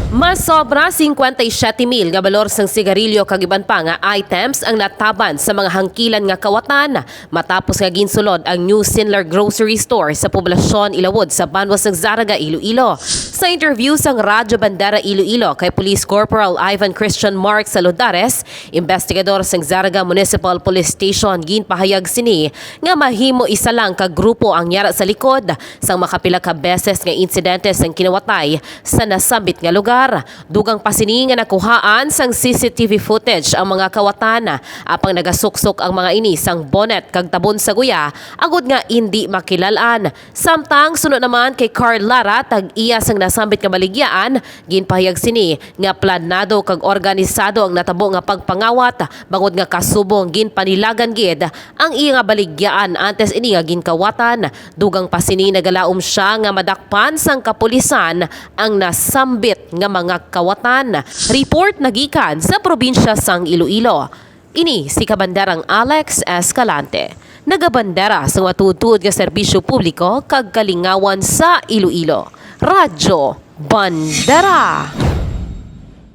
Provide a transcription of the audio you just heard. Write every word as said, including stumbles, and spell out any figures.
Mas sobra singkwenta y siyete mil nga balor sang sigarilyo kag iban pa nga items ang nataban sa mga hangkilan nga kawatan matapos nga ginsulod ang New Sinlar Grocery Store sa poblasyon Ilawod sa banwa sang Zarraga, Iloilo. Sa interview sang Radyo Bandera Iloilo kay Police Corporal Ivan Christian Mark Saludares, investigador sang Zarraga Municipal Police Station, ginpahayag sini nga mahimo isa lang ka grupo ang yara sa likod sang makapila ka beses nga insidente sang kinawatay sa nasambit nga lugar. Dugang pa sini nga nakuhaan sang C C T V footage ang mga kawatan, apang nagasuksok ang mga ini sang bonnet kag tabon sa guya agod nga indi makilal-an. Samtang suno naman kay Carl Lara, tag-iya sang nasambit nga baligyaan, ginpahayag sini nga planado kag organisado ang natabo nga pagpangawat, bangod nga kasubong ginpanilagan gid ang iya nga baligyaan antes ini nga ginkawatan. Dugang pa sini, nagalaom sia nga madakpan sang kapulisan ang nasambit nga mga kawatan. Report nagikan sa probinsya sang Iloilo. Ini si Kabanderang Alex Escalante, nagabandera sa matuod-tuod nga serbisyo publiko kag kalingawan sa Iloilo. Radyo Bandera.